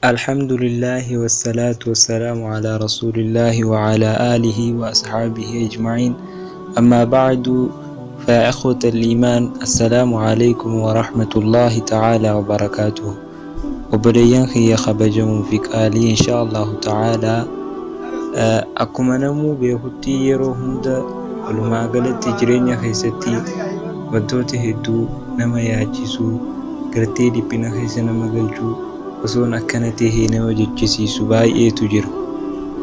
Alhamdulillahi wassalaatu wassalaamu alaa rasuulillaahi wa alaa aalihi wa asxaabihi ajmaciin ammaa ba'du fayaa ikhwata al-iimaan assalaamu aleykum wa rahmatullaahi ta'aalaa wa barakaatuhu Obboleeyyan kiyya kabajamoo fi qaalii inshaa Allaahu ta'aalaa akkuma namuu beekutti yeroo hunda walumaa galatti jireenya keessatti wantoota hedduu nama yaachisu gartee dhiphina keessa nama galchu osoon akkana tahee nama jechisiisu baay'eetu jira.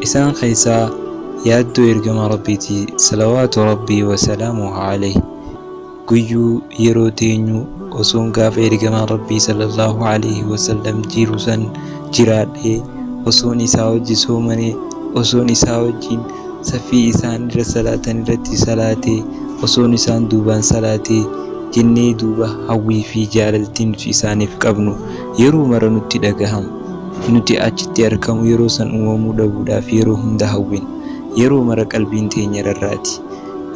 Isaan keessaa yaaddoo Ergamaa Rabbiiti salawaatu Rabbii wa salaamuhu alayhi. Guyyuu yeroo teenyu osoon gaafa Ergamaan Rabbii sallallahu alayhi wa sallam jiru san jiraadhee, osoon isaa wajji soomane, osoon isaa wajjiin saffii isaan irra salaatan irratti salaatee, osoon isaan duubaan salaatee jennee duuba hawwii fi jaalalti nuti isaaniif qabnu yeroo mara nutti dhagahama. Nuti achitti arkamu yeroo san uumamuu dhabuudhaaf yeroo hunda hawwina. Yeroo mara qalbiin teenya rarraati.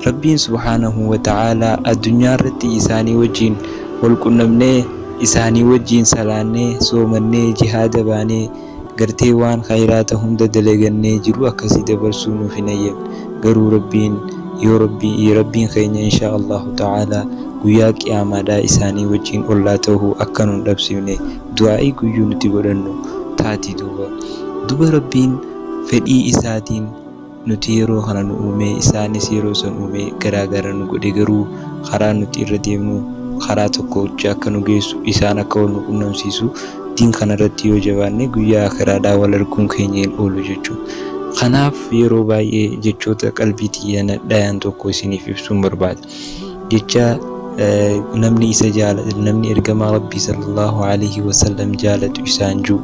Rabbiin subhaanahu wa ta'aalaa addunyaa irratti isaanii wajjiin wal qunnamnee, isaanii wajjiin salaannee, soomannee, jihaada baanee, gartee waan khayraata hunda dalagannee jiruu akkasii dabarsuu nuuf hin hayyamne. Garuu Rabbiin yoo Rabbii Rabbiin keenya inshaa Allaahu ta'aalaa guyyaa qiyaamaadhaa isaanii wajjiin ollaa tahuu akka nun dhabsiifne du'aa'ii guyyuu nuti godhannu taati duuba. Duba Rabbiin fedhii isaatiin nuti yeroo kana nu uumee isaanis yeroo san uumee garaa gara nu godhe garuu karaan nuti irra deemnu karaa tokkocha akka nu geessu isaan akka wal nu qunnamsiisu diin kana irratti yoo jabaanne guyyaa aakhiraadhaa wal arguun keenya hin oolu jechuudha. Kanaaf yeroo baay'ee jechoota qalbii tiyya na dhayan tokko isiniif ibsuun barbaada. Jecha namni isa jaalatu namni ergamaa Rabbii sallallahu alaihi wasallam jaalatu isaan jiru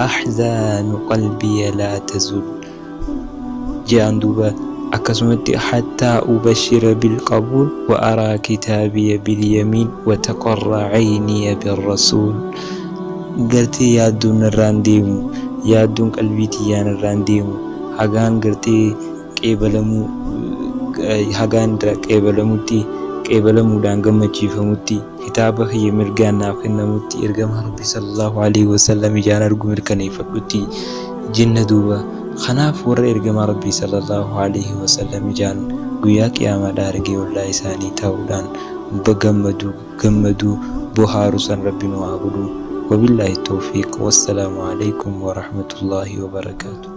ahzaanu qalbiya laa tazul je'an duuba akkasumatti hattaa ubashira bilqabuul wa araa kitaabiya bilyamiin wa taqarra cayniya birrasuul gartee yaaddoon narraan deemu yaaddoon qalbii tiyyaa narraan deemu hagaan gartee qeebalamuu hagaan qeebalamutti qeebalamuudhaan gammachiifamutti kitaaba kiyya mirgaan naaf kennamutti ergamaa Rabbii sallallahu alaihi wasallam ijaan argu mirkaneeffadhutti jenna duuba. Kanaaf warra ergamaa Rabbii sallallahu alaihi wasallam ijaan guyyaa qiyaamaadhaa argee ollaa isaanii taa'uudhaan gammadu gammadu bohaaru san Rabbi nu haa godhu. Wabillaahi tawfiiq wassalaamu alaikum warahmatullaahi wabarakaatuh.